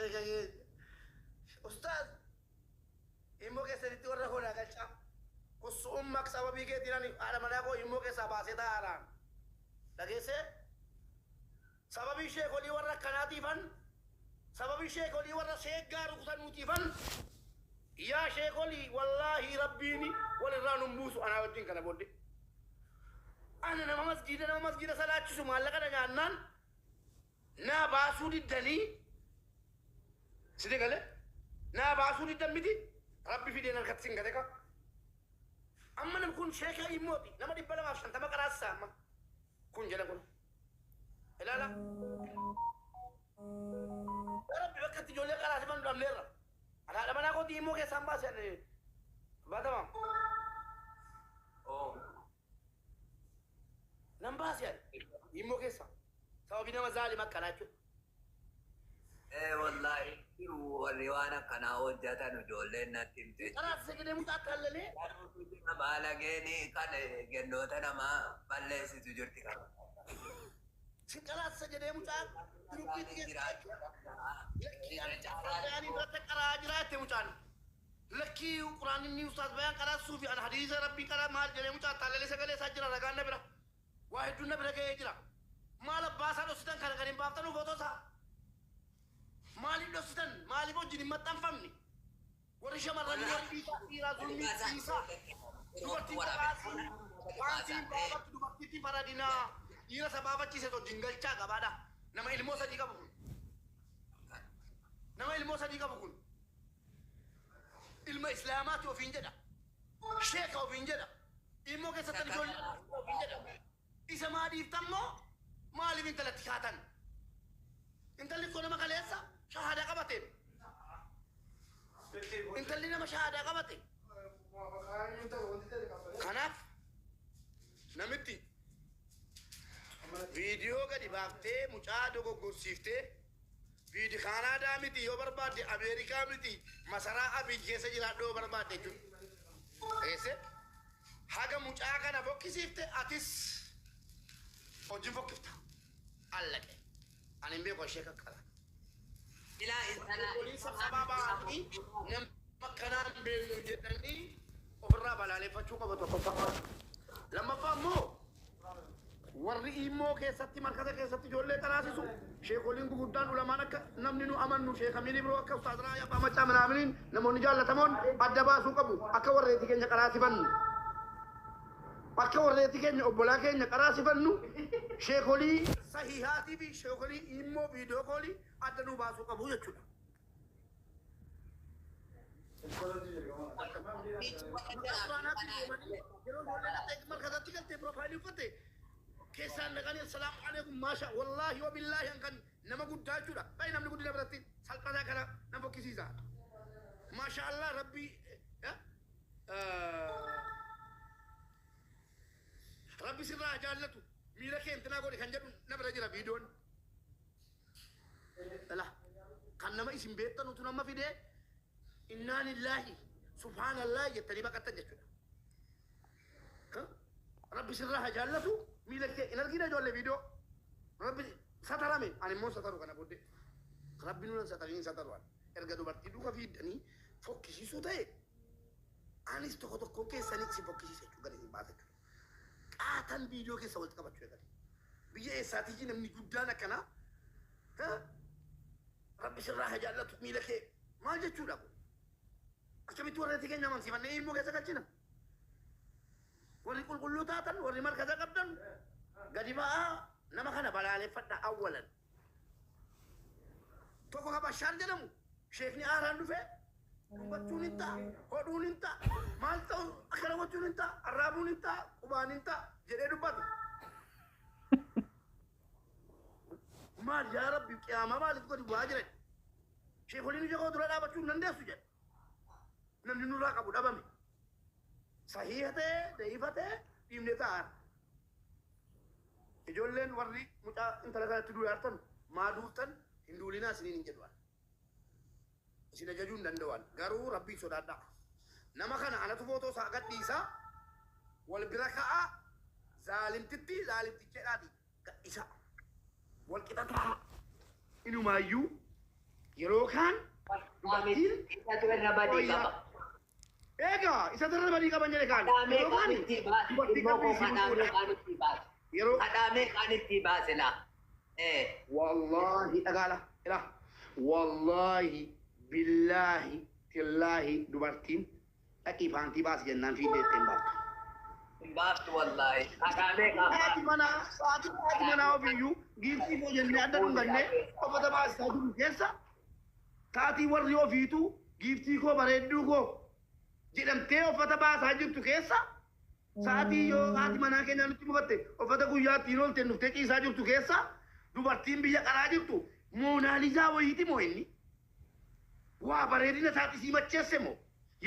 Sheeka keenya. Ustaaz, immoo keessanitti warra koo naa galchaa. Kussu'ummak sababii keetiin ani haadha manaa koo immoo keessaa baasee taa'aaraan. Dhageessee? Sababii sheekolii warra akkanaatiifan, sababii sheekolii warra seeggaa rukutanuutiifan, yaa sheekolii wallaahii Rabbiin walirraa nun buusu anaa wajjin kana booddee. Ana nama masgiida nama masgiida salaachisu maallaqa na nyaannaan naa baasuu diddanii sini gale naa baasuu diddan miti Rabbi fideen harkatti sin gate ka. Amma nam kun sheeka immooti nama 250 qaraasisa amma kun jedha kun. Ilaala. Yaa Rabbi bakka itti ijoollee qaraasifannu dhabneerra. Ani haadha manaa kootii immoo keessaan baase ani baatama. Oh. Nan baase ani immoo keessa. Sababii nama zaalima akkanaa jechuudha. Ee wallaahi jiru warri waan akkanaa hojjetan ijoolleen natti himte. Qaraasise jedhee mucaa taallalee. Garuutu jira baalageen kan gendoota namaa balleessitu jirti kan. Si qaraasise jedhee mucaa guruppiitti keessa jechuudha. Lakkii ani ustaaz bayaanii biratti qaraa jira jette mucaan. Lakkii quraan inni ustaaz bayaan qaraasisuu fi ana hadiisa rabbii qaraa maal jedhee mucaa taallalee sagalee isaa jira ragaan na bira. Waa hedduun na bira ga'ee jira. Maal abbaa isaa dhossitan kana gad hin baaftanuu footoo isaa? Maaliif dhossitan? Maaliif wajjin hin maxxanfamne? Warri shamarranii warri dhiisaa dhiiraa zulmii dhiisaa. Dubartiin kophaasii paantii hin baafattu dubartiitti faradinaa dhiira isa baafachiise wajjin galchaa gabaadha. Nama ilmoo sadii qabu kun. Nama ilmoo sadii qabu kun. Ilma islaamaati ofiin jedha. Sheeka ofiin jedha. Ilmoo keessatti ijoollee ofiin jedha. Isa maa dhiiftan moo maaliif intalatti kaatan? Intalli koo nama kaleessa shahaadaa qabateen. Intalli nama shahaadaa qabate. Kanaaf namitti viidiyoo gadi baaftee mucaa dogoggorsiiftee viidi Kaanaadaa miti yoo barbaadde Ameerikaa miti masaraa Abiy keessa jiraadhu yoo barbaadde jechuudha. Dhageessee? Haga mucaa kana fokkisiifte atis hojii fokkifta. Allaqe. Ani hin beeku ishee kakkala. Ilaa intala Waliin sabsabaa ba'anii nama akkanaa hin beeknu jedhanii ofirraa balaaleffachuu qaba tokkoffaa. Lammaffaa immoo Warri immoo keessatti markaza keessatti ijoollee qaraasisu sheekoliin guguddaan ulamaan akka namni nu amannu Sheek Amiin Ibroo akka Ustaaz Raayyaa Abbaa Maccaa minaaminiin namoonni jaallatamoon adda baasuu qabu akka warreetii keenya qaraasifannu akka warreetii keenya obbolaa keenya qaraasifannu sheekolii sahiihaatii fi sheekolii immoo viidiyoo koolii adda nu baasuu qabu jechuudha. Maqaa quraanaatiin deemanii yeroo ijoolleen dhaqxee markazatti galtee piroofaayilii uffatte keessaan dhaqanii assalaamu alaikum maasha wallaahi wa billaahi an kan nama guddaa jechuudha. Baay'ee namni guddina biratti salphataa kana na fokkisiisa. Maasha Allah rabbii rabbi sirraa haa jaallatu miila kee intinaa godhi kan jedhu na bira jira viidiyoon. Lala kan nama isin beektanutu nama fidee innaa lillaahi subhaanallaahi jettanii baqattan jechuudha. Ha? Rabbi sirraa haa jaallatu miila kee hin argina ijoollee viidiyoo. Rabbi satarame ani immoo sataru kana booddee. Rabbi nuna satarii hin sataru ani. Erga dubartii duuka fiiddanii fokkisiisuu ta'e anis tokko tokkoon keessanii isin fokkisiisa jechuudha gadi isin baasa jechuudha. Qaatan viidiyoo keessa walitti qabachuu eegale. Biyya eessaatiyyii namni guddaan akkanaa ha? Rabbi sirraa haa jaallatu miila kee maal jechuudha kun? Akkamitti warra itti keenya amansiifannee ilmoo keessa galchina? Warri qulqulluu taatan warri markaza qabdan gadi ba'aa nama kana balaaleffadha awwalan. Tokko ka Bashaar jedhamu sheekni haaraan dhufee dhungachuun hin ta'a, hodhuun hin ta'a, maal ta'u akkana gochuun hin ta'a, arraabuun hin ta'a, qubaan hin ta'a jedhee dubbate. Maal yaa Rabbi qiyaamaa maaliif gadi bu'aa jiran? Sheekoliin ija koo dura dhaabachuu hin dandeessu jedhe. Namni nurraa qabu dhabame. Sahiha ta'e, da'iifa ta'e dhiibnee taa'an. Ijoolleen warri mucaa intala kanatti duulaartan maa duultan hin duulinaa isiniin hin jedhu ani. Isin ajajuu hin danda'u ani. Garuu Rabbiin sodaadhaa. Nama kana anatu footoo isaa gadhiisa wal bira ka'aa zaalimtitti zaalimticheedhaati gadhiisaa. Wal qixa taa'aa. Inumaayyuu Yeroo kaan dubartiin Isatu irra badii qaba. Egaa isa irra badii qaban jedhe kaan. Kadhaamee Yeroo kaan kaan itti baase. dubartii Ilmoo qalbii koo isii kadhaamee bulchuudha. kaan itti baase. Yeroo Kadhaamee kaan itti baase laa. Wallahi dhagaala ila wallahi billahi tillaahi dubartiin dhaqii paantii baasi jennaan fiiddee ittiin baaftu. Hin baaftu wallaahi. Kadhaamee kaan Haati baase. manaa haati haati manaa ofiiyyuu giiftii koo jennee adda dhungannee uffata baasisaa jiru keessa taatii warri ofiitu giiftii koo bareedduu koo jedhamtee uffata baasaa jirtu keessa sa'aatii yoo haati manaa keenya nutti mufatte uffata guyyaa ittiin oolte nuftee ciisaa jirtu keessa dubartiin biyya qaraa jirtu moonaalizaa wayiiti moo inni waa bareedina isaati sii macheesse moo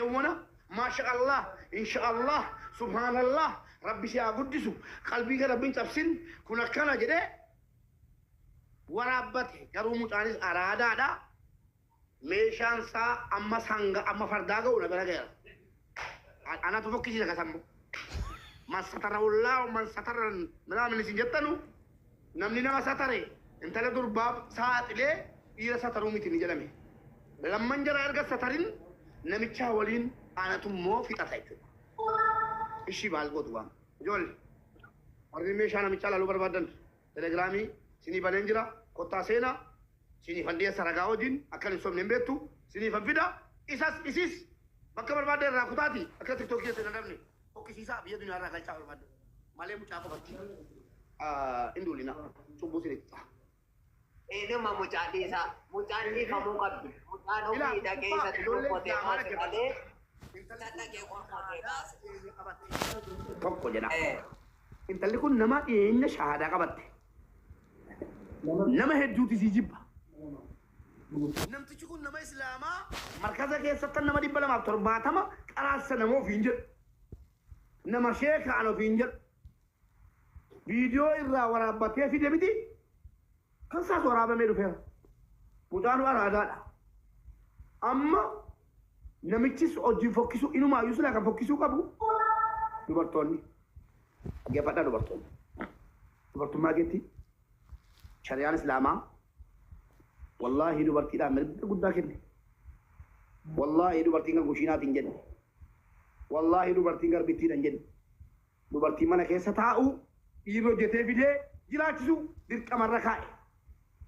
yawwana maasha Allah insha Allah subhaanallah rabbi si haa guddisu qalbii kan rabbiin cabsin kun akkana jedhee waraabbate garuu mucaanis araadaadha meeshaan isaa amma sanga amma fardaa ga'u na bira ga'eera anatu fokkisiisa kasammo man satara wallaahu man satara minaamin isin jettanu namni nama satare intala durbaa saaxilee dhiira sataruu miti ni jedhame lamman jara erga satarin namichaa waliin anatu immoo fixata jechuudha. Ishii baal gootu waan ijoollee warri meeshaa namichaa laaluu barbaadan telegiraamii sinii baneen jira kottaa seenaa sinii fandiyya ragaa wajjin akka hin sobne hin beektu sinii fan fida isas isis bakka barbaadde irraa kutaati akka tiktookii keessa hin adabne fokkisiisaa biyya duniyaa irraa galchaa barbaadde malee mucaa qofatti hin duulina cubbuu sinitti ta'a. Inuma mucaan dhiisaa. Mucaan dhiifamuu qabdi. Mucaan Ilaa ofii dhaqee isatu ijoollee qoqqotee islaamaa baase dhaggeeffadha. malee Intalli isa kun dhaqee qoqqotee baase. tokko jedha. Intalli kun nama dhiyeenya shahaadaa qabatte. Nama hedduutu isii jibba. Namtichi kun nama islaamaa markaza keessatti nama 270 qaraassa nama ofiin jedhu. Nama sheekaan ofiin jedhu. Viidiyoo irraa waraabbatee fide miti. Kan isaas waraabamee dhufeera. Mucaan araadaadha. Amma namichis hojii fokkisuu inumaayyuu silaa kan fokkisuu qabu dubartoonni. Dhaggeeffadhaa dubartoonni. Dubartummaa keetti shari'aan islaamaa wallaahi dubartiidhaan mirga guddaa kenne. Wallaahi dubartiin kan kushiinaatiin jenne. Wallaahi dubartiin garbittiidhaan jenne. Dubartiin mana keessa taa'u dhiirri hojjetee fidee jiraachisu dirqamarra kaa'e.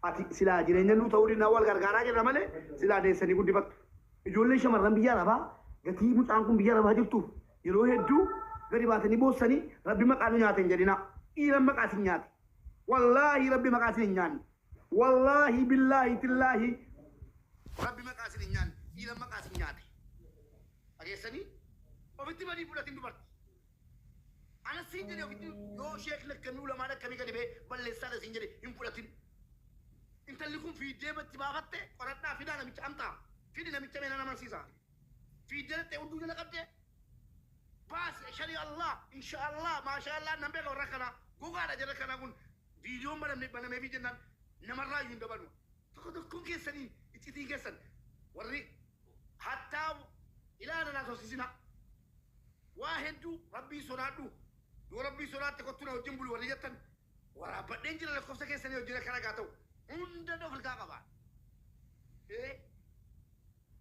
Ati silaa jireenya nuu ta'uu dinaa wal gargaaraa jirra malee silaa deessanii guddifattu. Ijoolleen shamarran biyya arabaa gatii mucaan kun biyya arabaa jirtuuf yeroo hedduu gadi baatanii boossanii rabbi maqaa nu nyaate hin jedhina. Dhiiran maqaa isin nyaate. Wallaahi rabbi maqaa isin hin nyaanne. Wallaahi billaahi tillaahi rabbi maqaa isin hin nyaanne. Dhiiran maqaa isin nyaate. Dhageessanii ofitti badii fudhatin dubarti. Anas siin jedhe ofitti yoo sheekni akkamii ulamaan akkamii gadi ba'ee balleessaadha siin jedhe hin fudhatin. Intalli kun fiiddee itti baafatte qoradhaa fidaa namicha amtaa fidi namicha mee nan amansiisa. Fiiddee dhattee hunduu jala qabdee baasi shari Allah insha Allah maasha Allah nan beeka warra kanaa gogaadha jara kanaa kun viidiyoon banamne banameefii jennaan namarraa iyyuu hin dabalu. Tokko tokkoon keessanii iccitii keessan warri hattaa ilaala naa soosisina. Waa hedduu rabbii sodaadhu yoo rabbii sodaatte kottu na wajjin bulu warri jettan waraabbadheen jira lakkoofsa keessanii wajjin akka ragaa ta'u hunda of harkaa qaba.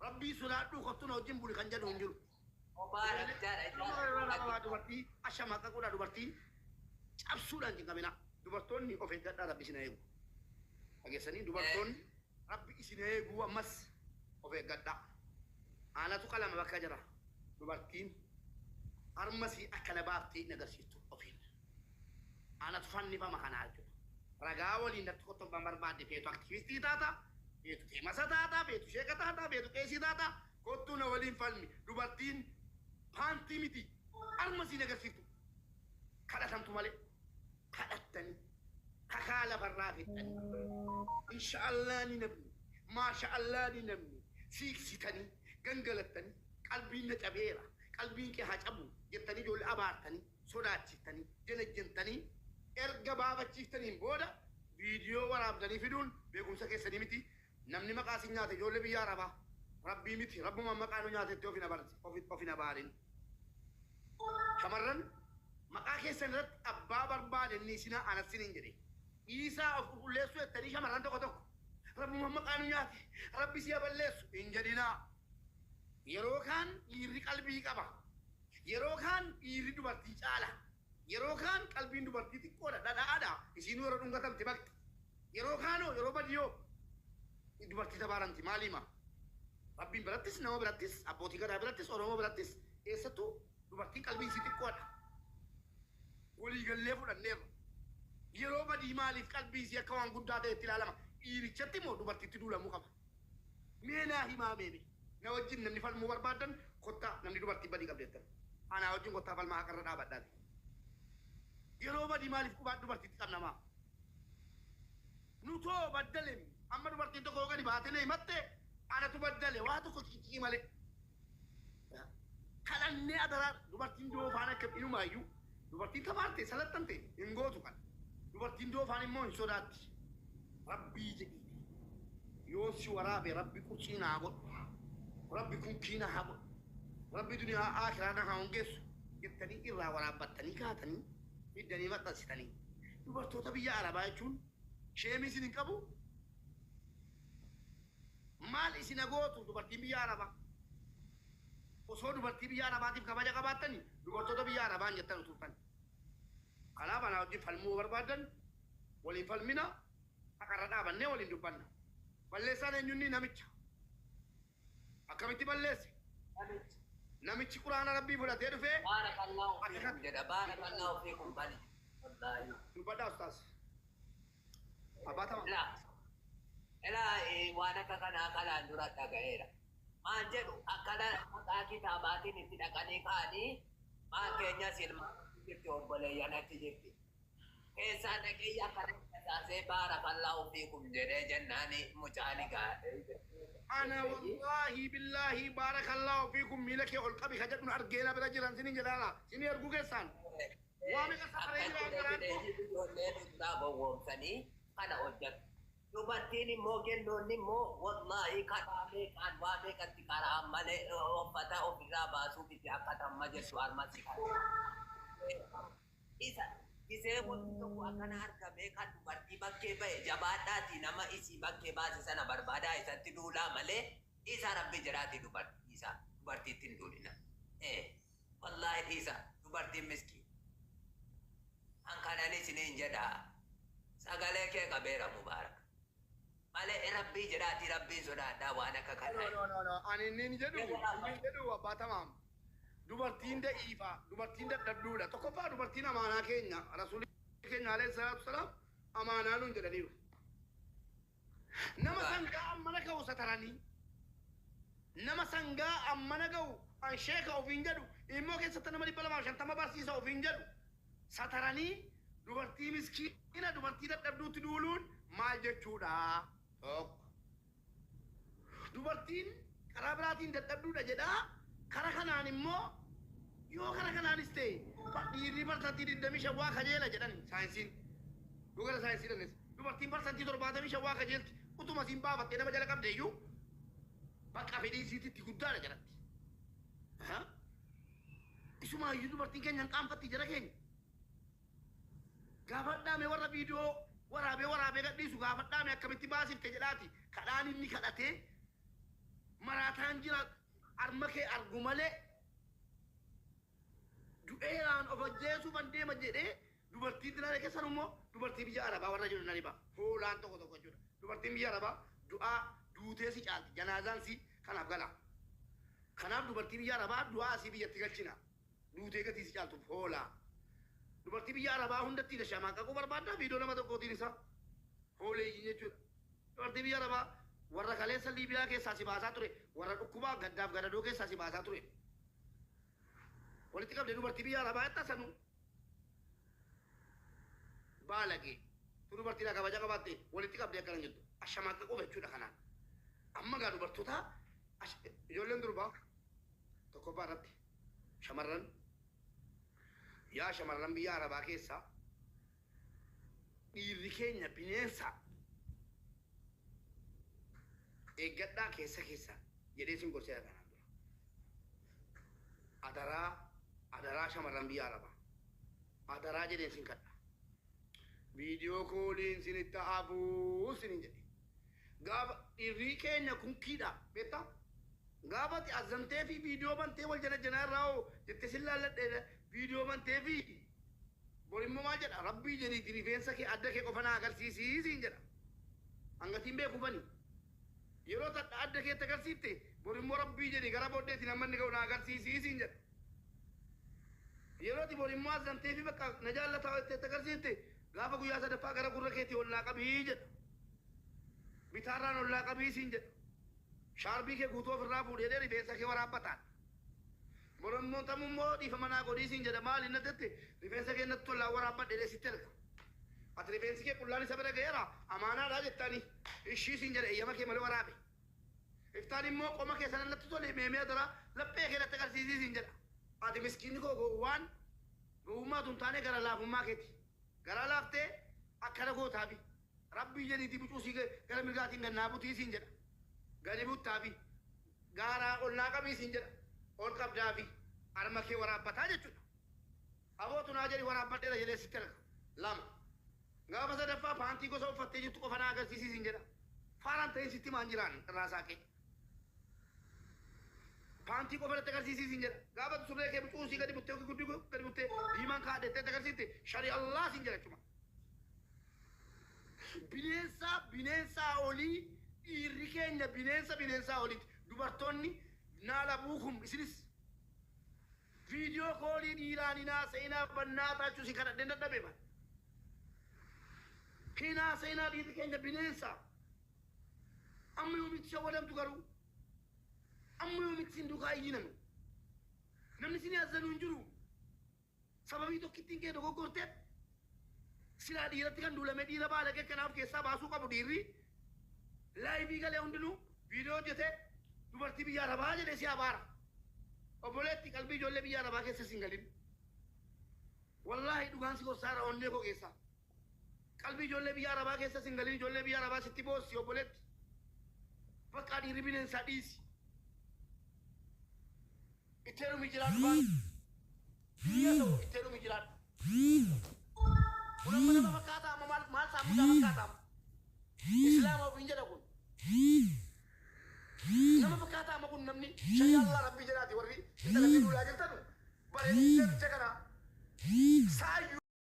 Rabbii sodaadhu kottu na wajjin buli kan jedhu hin jiru. Mubaarak jaadha. Dubartii ashamaqaquudha dubartii cabsuudhaan hin qabina. Dubartoonni of eeggadhaa rabbi isin eegu. Dhageessanii dubartoonni rabbi isin eegu ammas of eeggadhaa. Aanatu qalama bakka jira. Dubartiin harmasii akkana baaftee hin agarsiistu ofiin. Aanatu fannifama kanaa jechuudha. Ragaa waliin natti qottoon barbaadde feetu aktivistii taata, feetu teemasa taata, feetu sheeka taata, feetu qeesii taata, kottuu na waliin falmi. Dubartiin paantii miti harmasii hin agarsiiftu. Kadhatamtu malee kadhattanii kakaa lafarraa fixxanii inshaallah ni namni maashaallah ni namni siiksitanii gangalattanii qalbiin na cabeera qalbiin kee haa cabu jettanii ijoollee abaartanii sodaachiftanii janajjantanii erga baafachiiftaniin booda viidiyoo waraabdanii fiduun beekumsa keessanii miti namni maqaa isin nyaate ijoollee biyya arabaa rabbii miti rabbuma maqaa nu nyaatetti of hin abaarin. Shamarran maqaa keessan irratti abbaa barbaade inni isinaa anassin hin jedhe. Dhiisaa of qulqulleessuu jettanii shamarran tokko tokko Rabbuma maqaa nu nyaate, Rabbi si balleessu hin jedhinaa. Yeroo kaan dhiirri qalbii qaba. Yeroo kaan dhiirri dubartii caala. Yeroo kaan qalbiin dubartii xiqqoodha, dhadhaadha. Isiin yeroo dhungatamte baqxi. Yeroo kaanoo yeroo badiyoo dubartii tabaaramti maaliima? Rabbiin birattis, nama birattis, abbootii gadaa birattis, Oromoo birattis, eessattuu dubartiin qalbiin isii xiqqoodha. Waliigallee fudhanneerra. Yeroo badii maaliif qalbii isii akka waan guddaa ta'etti ilaalama? Dhiirichatti immoo dubartiitti duulamuu qaba? Mee naa himaa meeme. Na wajjin namni falmuu barbaadan kottaa, namni dubartii badii qabdeettan. Anaa wajjin kottaa falmaa, haqarra dhaabadhaati. Yeroo badii maaliif qubaan dubartiitti qabnamaa? Nutoo baddale, amma dubartiin tokko yoo gadi baatee na himatte, anatu baddale waa tokko xixiqqii malee. Kadhannee adaraa dubartiin doofaan akka inumaayyuu dubartiin tabaarte salaxxante hin gootu kan. Dubartiin doofaan immoo hin sodaatti. Rabbii jedhiiti. Yoo si waraabe Rabbi qurcii naa godhu. Rabbi kunkii naa godhu. Rabbi duniyaa akiraa na haa hongeessu. Jettanii irraa waraabbattanii kaatanii fiddanii maxxansitanii. Dubartoota biyya Arabaa jechuun sheemii isin hin qabu. Maal isin gootu dubartiin biyya Arabaa? Osoo dubartii biyya Arabaatiif kabaja qabaattanii dubartoota biyya Arabaan jettan uturtan. Kanaaf anaa wajjin falmuu barbaadan waliin falmina, haqarra dhaabannee waliin dubbanna. Balleessaan eenyunni? Namicha. Akkamitti balleesse? Namichi quraana Rabbii fudhatee dhufee Baarakallahu fiikum jedha. Baarakallahu fiikum bani. Wallaahi. Dubbadhaa, ustaas. Abbaa tama. Ilaa. Ilaa, waan akka kanaa kanaan dura dhaga'eera. Maal jedhu, akkana maqaa kitaabaatiin itti dhaqanii ka'anii maal keenyas ilma jirti, obboleeyyan achi jirti. Keessaa dhaqee akkana taasisee baarakallahu fiikum jedhee jennaani mucaani gaadhee. Ana wallaahi billaahi baarakallahu fiikum miila kee ol qabi ka jedhuun argeera bira jiran sinin jedhaala. Sinin arguu keessaan. Waa meeqa safaree jira garaan koo. Ijoollee duraa gowwoomsanii kana hojjetu. Dubartiin immoo kennoonni immoo wallaahi kadhaa meeqaan waa meeqatti karaa malee uffata ofirraa baasuu miti akka tamma jettu harmasi kana. Isa gisee wanti tokko akkana argamee kan dubartii bakkee ba'e, jabaadhaati nama isii bakkee baase sana barbaadaa isatti duulaa malee isa Rabbi jedhaati dubartii isa dubartiitti hin duulina. Wallaahi dhiisa, dubartiin miskiin. An kanan isiniin jedha, sagalee kee qabeera, Mubaarak. Malee Rabbii jedhaati Rabbiin sodaadhaa waan akka No, kanaa. no, no, no. Ani inni jedhu abbaa tamaam. Dubartiin da'iifa, dubartiin dadhabduudha. Tokkoffaa dubartiin amaanaa keenya, Rasuulli keenya alayhi salaatu wasalaam amaanaa nuun jedhaniiru. Nama sangaa ammana ga'u sataranii, nama sangaa ammana ga'u an sheeka ofiin jedhu, immoo keessatti nama 250 barsiisa ofiin jedhu, sataranii dubartii miskiina, dubartii dadhabduutti duuluun maal jechuudha? Tokko. Dubartiin karaa biraatiin dadhabduudha jedhaa, kara kanaan immoo yoo kara kanaanis ta'e dhiirri 25% waa kajeela jedhan saayinsiin. Yoo gara saayinsii dandeessa. Dubartiin 75% waa kajeelti. Utuma siin baafattee nama jala qabde iyyuu bakka fedhii isiititti guddaadha jalatti. Isumaayyuu dubartiin keenya hin qaanfatti jara keenya. Gaafadhaame warra viidiyoo waraabee waraabee gadhiisu, gaafadhaame akkamitti baasifte jedhaati. Kadhaan inni kadhatee maraataan jira, arma kee argu malee du'eeraan of ajjeesuufan deema jedhee dubartii dinaa keessan immoo dubartii biyya Arabaa warra jiru na dhiba. Hoolaan tokko tokko jechuudha. Dubartiin biyya Arabaa du'aa duutee si caalti. Janaazaan si kanaaf gala. Kanaaf dubartii biyya Arabaa du'aa si biyyatti galchina. Duutee gatii si caaltu hoolaa. Dubartii biyya Arabaa hundatti dashamaa qaquu barbaaddaa viidiyoo nama tokkootiin isa hooleeyyiin jechuudha. Dubartii biyya Arabaa warra kaleessa Liibiyaa keessaa si baasaa ture, warra dhukkubaa gaddaaf gadadoo keessaa si baasaa ture. Walitti qabdee dubartii biyya Arabaa jettaa sanuu. Baalagee. Tu dubartiidha kabaja qabaatte walitti qabdee akkana jettu. Ashamaaqaquu jechuudha kanaan. Amma gaa dubartoota ijoolleen durbaa tokkoffaa irratti shamarran, yaa shamarran biyya Arabaa keessaa, dhiirri keenya bineensa, eeggadhaa keessa keessa jedhee sin gorseera kanaan dura. Adaraa, adaraa, shamarran biyya Arabaa. Adaraa jedheen sin kadha. Video calliin sinitti hafuu sinin jedhe. Gaafa dhiirri keenya kunkiidha beektaa? Gaafa ati azzamtee fi viidiyoo bantee wal jala janaa irraa hoo jettee sin laalladhe viidiyoo bantee fi bor immoo maal jedha rabbii jedhiiti rifeensa kee adda kee qofa naa agarsiisii siin jedha. Hangatiin beeku bani. Yeroo tadha adda keetti agarsiifte bor immoo rabbii jedhi gara booddeetiin hamma inni ga'u naa agarsiisii siin jedha. Yeroo ati bor immoo azzamtee fi bakka na jaallataa jettee agarsiifte gaafa guyyaa sadaffaa gara gurra keetii ol naa qabii jedha. Bitaarraan ol naa qabii siin jedha. Shaarbii kee guutuu ofirraa fuudhee jedhee rifeensa kee waraabbataan. Bor immoo tamuu immoo dhiifama naa godhii siin jedha maali natti jette rifeensa kee natti tollaan waraabbadhe jedhee sitti erga. Ati rifeensi kee qullaan isa bira ga'eera amaanaadha jettaani ishii siin jedha eeyyama kee malee waraabe. Iftaan immoo qoma kee sana natti tole meemee adaraa laphee kee natti agarsiisii siin jedha. Ati miskiinni koo gowwaan gowwummaa utuu hin taane gara laafummaa keeti. Garaa laaftee akkana gootaafi. Rabbii jedhiitii bucuu sii gara mirgaatiin gad naa butii siin jedha. Gadi buttaafi. Gaaraa ol naa qabii siin jedha. Ol qabdaafi. Harma kee waraabbataa jechuudha. Abootu naa jedhi waraabbadheera jedhee sitti erga. 2. Gaafa sadaffaa paantii gosa uffattee jirtu qofa naa agarsiisii siin jedha. Faaraan ta'in sitti himaan jiraan irraa saaqee. Paantii qofa natti agarsiisii siin jedha. Gaafa ati surree kee bucuu sii gadi buttee yookiin guddii gadi buttee diimaan kaa'adhe jettee natti agarsiifte shari Allah siin jedha jechuma. Bineensaa bineensaa olii dhiirri keenya bineensa bineensaa oliiti. Dubartoonni naala buukum isinis viidiyoo koolii dhiiraan hin haasa'inaa bannaataachuu isin kadhadheen dadhabe bara. Hin haasa'inaa dhiirri keenya bineensa. Amma yoomitti shawwadamtu garuu? Amma yoomitti isin duukaa iyyinanu? Namni isin hazzanu hin jiru. Sababii tokkittiin kee dogoggorteef silaa dhiiratti kan duulamee dhiira baalagee akkanaa of keessaa baasuu qabu dhiirri laayivii galee hundinuu viidiyoo hojjetee dubartii biyya arabaa jedhee si abaara. Obboleetti qalbii ijoollee biyya arabaa keessa sin galin. Wallaahi dhugaan si gorsaara onnee koo keessaa. Qalbii ijoollee biyya arabaa keessa sin galin ijoollee biyya arabaa sitti boossi obboleetti. Bakka dhiirri bineensaa dhiisi. Itti heerumi jiraadhu baal biyya ta'u itti heerumi jiraadhu. Kun amma nama fakkaata amma maal maal saammusaa fakkaata amma. Islaama ofiin jedha kun. Nama fakkaata amma kun namni shari'a Allah rabbii jedhaati warri intalatti duulaa jirtanu bareedina kana saayyuu.